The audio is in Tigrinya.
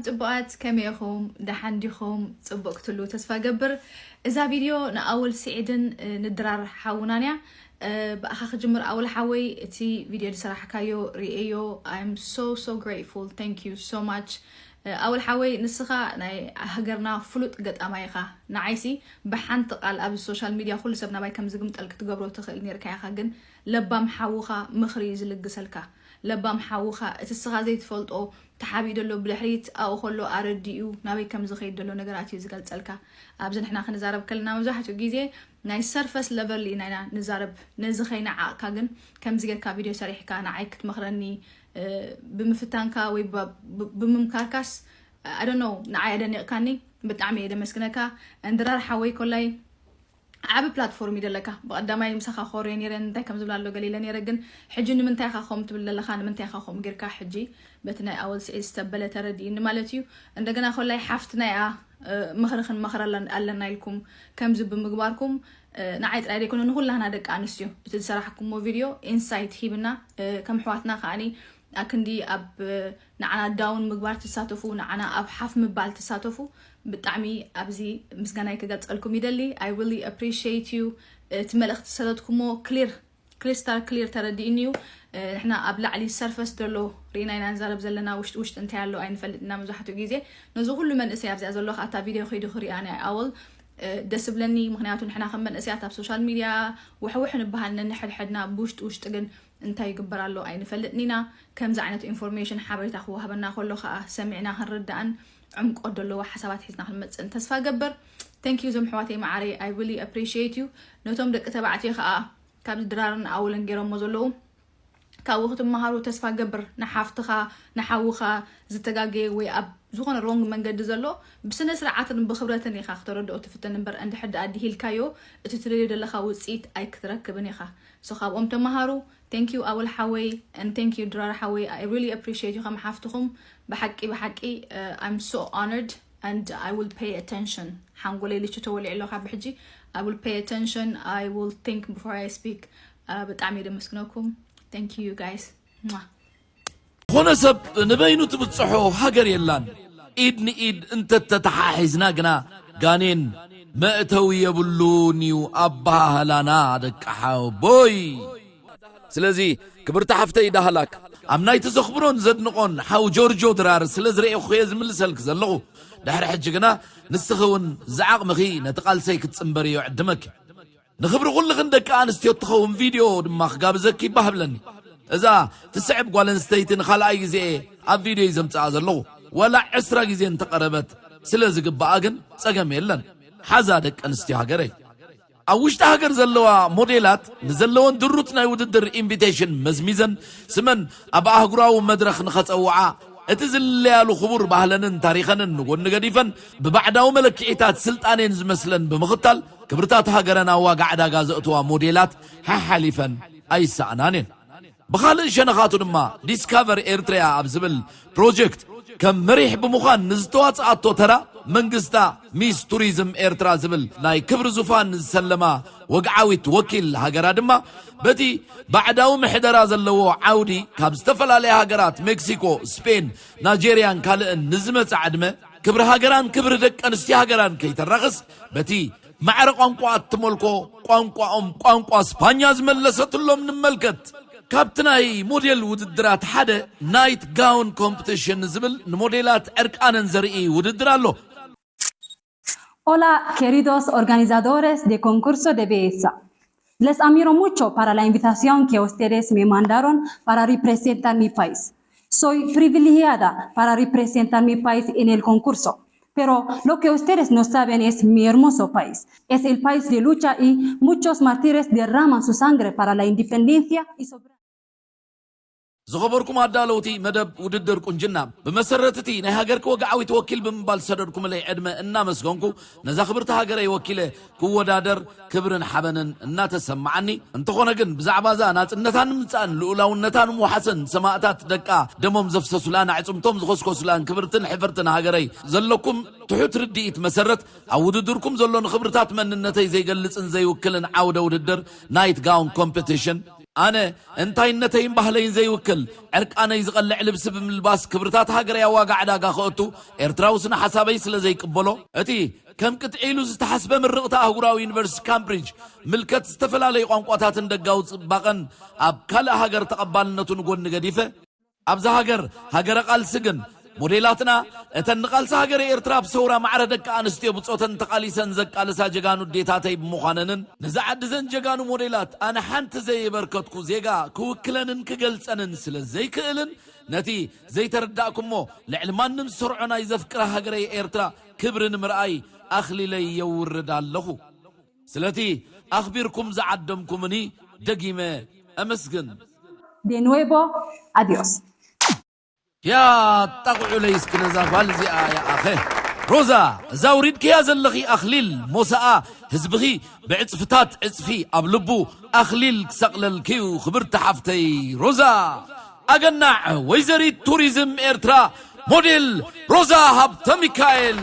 ጽቡቓት፣ ከመይ ኢኹም? ደሓን ዲኹም? ጽቡቕ ክትህልዉ ተስፋ ገብር። እዛ ቪድዮ ንኣወል ስዒድን፣ እ፣ ንድራር ሓውናን እያ። እ፣ ብኣኻ ክጅምር ኣወል ሓወይ፣ እቲ ቪድዮ ዝሰራሕካዮ ርእየዮ። I'm so, so grateful. Thank you so much. እ፣ ኣወል ሓወይ፣ ንስኻ ናይ ሃገርና ፍሉጥ ገጣማይ ኢኻ። ንዓይሲ ብሓንቲ ቃል ኣብ ሶሻል ሚድያ ኩሉ ሰብ ናባይ ከም ዝግምጠል ክትገብሮ ትኽእል ነርካ ኢኻ፣ ግን ለባም ሓውኻ ምኽሪ እዩ ዝልግሰልካ። ለባም ሓውኻ እቲ ንስኻ ዘይትፈልጦ ተሓቢኡ ዘሎ ብድሕሪት ኣብኡ ከሎ ኣረዲኡ ናበይ ከም ዝኸይድ ዘሎ ነገራት እዩ ዝገልጸልካ። ኣብዚ ንሕና ክንዛረብ ከለና መብዛሕትኡ ግዜ ናይ ሰርፈስ ለቨል ኢና ኢና ንዛረብ። ነዚ ከይነዓቕካ ግን ከምዚ ጌርካ ቪድዮ ሰሪሕካ ንዓይ ክትመኽረኒ፣ እ፣ ብምፍታንካ ወይ ብ-፣ ብ-፣ ብምምካርካስ፣ I don't know፣ ንዓይ ኣደኒቕካኒ። ብጣዕሚ እየ ደመስግነካ። እንድራር ሓወይ ኮላይ ዓቢ ፕላትፎርም እዩ ዘለካ። ብቐዳማይ ምሳኻ ኮርየ ነይረ፣ እንታይ ከም ዝብል ኣሎ ገለ ኢለ ነይረ፣ ግን ሕጂ ንምንታይ ኢኻ ከምኡ ትብል ዘለኻ? ንምንታይ ኢኻ ከምኡ ጌርካ? ሕጂ በቲ ናይ ኣወል ስዒድ ዝተበለ ተረዲእኒ ማለት እዩ። እንደገና ኮላይ ሓፍትና እያ፣ እ፣ ምኽሪ ክንመኽረላ ኣለና ኢልኩም ከምዚ ብምግባርኩም፣ እ፣ ንዓይ ጥራይ ዘይኮነ ንኹላህና ደቂ ኣንስትዮ እቲ ዝሰራሕኩሞ ቪድዮ ኢንሳይት ሂብና፣ እ፣ ከም ኣሕዋትና ከኣኒ ኣክንዲ ኣብ ንዓና ዳውን ምግባር ትሳተፉ፣ ንዓና ኣብ ሓፍ ምባል ትሳተፉ፣ ብጣዕሚ ኣብዚ ምስጋናይ ክገልጸልኩም ይደሊ። I really appreciate you። እቲ መልእኽቲ ዝሰደድኩሞ ክሊር፣ ክሪስታል ክሊር ተረዲእኒ እዩ። እ፣ ንሕና ኣብ ላዕሊ ሰርፈስ ዘሎ ርኢና ኢና ንዛረብ ዘለና፣ ውሽጢ ውሽጢ እንታይ ኣሎ ኣይንፈልጥ ኢና መብዛሕትኡ ግዜ። ነዚ ኩሉ መንእሰይ ኣብዚኣ ዘሎ ከኣ እታ ቪድዮ ከይዱ ክሪኣ ናይ ኣወል፣ እ፣ ደስ ዝብለኒ፣ ምኽንያቱ ንሕና ከም መንእሰያት ኣብ ሶሻል ሚድያ ውሕውሕ ንበሃል ነንሕድሕድና፣ ብውሽጢ ውሽጢ ግን እንታይ ይግበር ኣሎ ኣይንፈልጥን ኢና። ከምዚ ዓይነት ኢንፎርሜሽን ሓበሬታ ክወሃበና ከሎ ከኣ ሰሚዕና ክንርዳእን ዕምቆት ዘለዎ ሓሳባት ሒዝና ክንመጽእን ተስፋ ገብር። Thank you እዞም ኣሕዋተይ መዓረይ፣ I really appreciate you። ነቶም ደቂ ተባዕትዮ ከኣ ካብዚ ድራርን ኣውልን ገይሮሞ ዘለዉ ካብኡ ክትመሃሩ ተስፋ ገብር። ንሓፍትኻ ንሓውኻ ዝተጋገየ ወይ ኣብ ዝኾነ ሮንግ መንገዲ ዘሎ ብስነ ስርዓትን ብኽብረትን ኢኻ ክተረድኦ ትፍትን እምበር እንድሕር ደኣ ድሂልካዮ እቲ ትደልዮ ዘለኻ ውጽኢት ኣይክትረክብን ኢኻ። So ካብኦም ተመሃሩ። Thank you ኣወል ሓወይ and thank you ድራር ሓወይ። I really appreciate you ከም ሓፍትኹም። ብሓቂ ብሓቂ፣ uh, I'm so honored and I will pay attention። ሓንጎለይ ልቹ ተወሊዑ ኣሎ ካብ ሕጂ። I will pay attention, I will think before I speak. Uh, ብጣዕሚ እየ ደመስግነኩም። Thank you you guys. Mwah. ዝኾነ ሰብ ንበይኑ ትብጽሖ ሃገር የላን። ኢድ ንኢድ እንተተተሓሒዝና ግና ጋኔን መእተዊ የብሉን እዩ ኣበሃህላና ደቂ ሓቦይ። ስለዚ ክብርቲ ሓፍተይ ዳህላክ ኣብ ናይቲ ዘኽብሮን ዘድንቖን ሓው ጆርጆ ድራር ስለ ዝረኤኹ እየ ዝምልሰልክ ዘለኹ። ድሕሪ ሕጂ ግና ንስኺ እውን ዝዓቕምኺ ነቲ ቃልሰይ ክትጽንበርዮ ዕድመኪ። ንኽብሪ ኩልኽን ደቂ ኣንስትዮ እትኸውን ቪድዮ ድማ ክጋብዘኪ ይባህብለኒ። እዛ ትስዕብ ጓል ኣንስተይቲ ንኻልኣይ ግዜ ኣብ ቪድዮ እዩ ዘምጽኣ ዘለኹ። ዋላ ዕስራ ግዜ እንተቐረበት ስለ ዝግባኣ ግን ጸገም የለን። ሓዛ ደቂ ኣንስትዮ ሃገረይ። ኣብ ውሽጢ ሃገር ዘለዋ ሞዴላት ንዘለወን ድሩት ናይ ውድድር ኢንቪቴሽን መዝሚዘን ስመን ኣብ ኣህጉራዊ መድረኽ ንኸጸውዓ እቲ ዝልለያሉ ክቡር ባህለንን ታሪኸንን ንጎኒ ገዲፈን ብባዕዳዊ መለክዒታት ስልጣኔን ዝመስለን ብምኽታል ክብርታት ሃገረን ኣብ ዋጋ ዕዳጋ ዘእትዋ ሞዴላት ሓሓሊፈን ኣይሰኣናን እየን። ብኻልእ ሸነኻቱ ድማ ዲስካቨር ኤርትሪያ ኣብ ዝብል ፕሮጀክት ከም መሪሕ ብምዃን ንዝተዋፅኣቶ ተራ መንግስታ ሚስ ቱሪዝም ኤርትራ ዝብል ናይ ክብሪ ዙፋን ዝሰለማ ወግዓዊት ወኪል ሃገራ ድማ በቲ ባዕዳዊ ምሕደራ ዘለዎ ዓውዲ ካብ ዝተፈላለያ ሃገራት ሜክሲኮ፣ ስፔን፣ ናይጄርያን ካልእን ንዝመጽእ ዕድመ ክብሪ ሃገራን ክብሪ ደቂ ኣንስትዮ ሃገራን ከይተራኽስ በቲ ማዕረ ቋንቋ እትመልኮ ቋንቋኦም ቋንቋ ስፓኛ ዝመለሰትሎም ንመልከት። ካብቲ ናይ ሞዴል ውድድራት ሓደ ናይት ጋውን ኮምፕቲሽን ዝብል ንሞዴላት ዕርቃነን ዘርኢ ውድድር ኣሎ። Hola, queridos organizadores de concurso de belleza. Les admiro mucho para la invitación que ustedes me mandaron para representar mi país. Soy privilegiada para representar mi país en el concurso, pero lo que ustedes no saben es mi hermoso país. Es el país de lucha y muchos mártires derraman su sangre para la independencia y soberanía. ዝኸበርኩም ኣዳለውቲ መደብ ውድድር ቁንጅና፣ ብመሰረት እቲ ናይ ሃገርኪ ወግዓዊት ወኪል ብምባል ዝሰደድኩምለይ ዕድመ እናመስገንኩ፣ ነዛ ክብርቲ ሃገረይ ወኪለ ክወዳደር ክብርን ሓበንን እናተሰማዓኒ፣ እንተኾነ ግን ብዛዕባ እዛ ናጽነታ ንምምጻእን ልኡላውነታ ንምውሓስን ሰማእታት ደቃ ደሞም ዘፍሰሱላን ኣዕጽምቶም ዝኸስከሱላን ክብርትን ሕፍርትን ሃገረይ ዘለኩም ትሑት ርድኢት መሰረት፣ ኣብ ውድድርኩም ዘሎ ንኽብርታት መንነተይ ዘይገልጽን ዘይውክልን ዓውደ ውድድር ናይት ጋውን ኮምፒቲሽን ኣነ እንታይነተይን ባህለይን ዘይውክል ዕርቃነይ ዝቐልዕ ልብሲ ብምልባስ ክብርታት ሃገረይ ኣብ ዋጋ ዕዳጋ ከእቱ ኤርትራዊ ስነ ሓሳበይ ስለ ዘይቅበሎ፣ እቲ ከም ቅጥዒ ኢሉ ዝተሓስበ ምርቕቲ ኣህጉራዊ ዩኒቨርሲቲ ካምብሪጅ ምልከት ዝተፈላለዩ ቋንቋታትን ደጋዊ ጽባቐን ኣብ ካልእ ሃገር ተቐባልነቱ ንጎኒ ገዲፈ፣ ኣብዛ ሃገር ሃገረ ቃልሲ ግን ሞዴላትና እተን ንቓልሲ ሃገረ ኤርትራ ኣብ ሰውራ ማዕረ ደቂ ኣንስትዮ ብጾተን ተቓሊሰን ዘቃልሳ ጀጋኑ ኣዴታተይ ብምዃነንን ነዛ ዓዲ ዘን ጀጋኑ ሞዴላት ኣነ ሓንቲ ዘየበርከትኩ ዜጋ ክውክለንን ክገልጸንን ስለ ዘይክእልን ነቲ ዘይተረዳእኩሞ ልዕሊ ማንም ዝሰርዖ ናይ ዘፍቅራ ሃገረይ ኤርትራ ክብሪ ንምርኣይ ኣኽሊለይ የውርድ ኣለኹ። ስለቲ ኣኽቢርኩም ዝዓደምኩምኒ ደጊመ ኣመስግን። De nuevo, adiós. ያ ጣቕዑለይ እስኪ ነዛ ጓል እዚኣ ይኣኸ። ሮዛ፣ እዛ ኣውሪድክያ ዘለኺ ኣኽሊል ሞሳኣ ህዝብኺ ብዕጽፍታት ዕጽፊ ኣብ ልቡ ኣኽሊል ክሰቕለልኪ እዩ ክብርቲ ሓፍተይ ሮዛ። ኣገናዕ ወይዘሪት ቱሪዝም ኤርትራ ሞዴል ሮዛ ሃብተ ሚካኤል።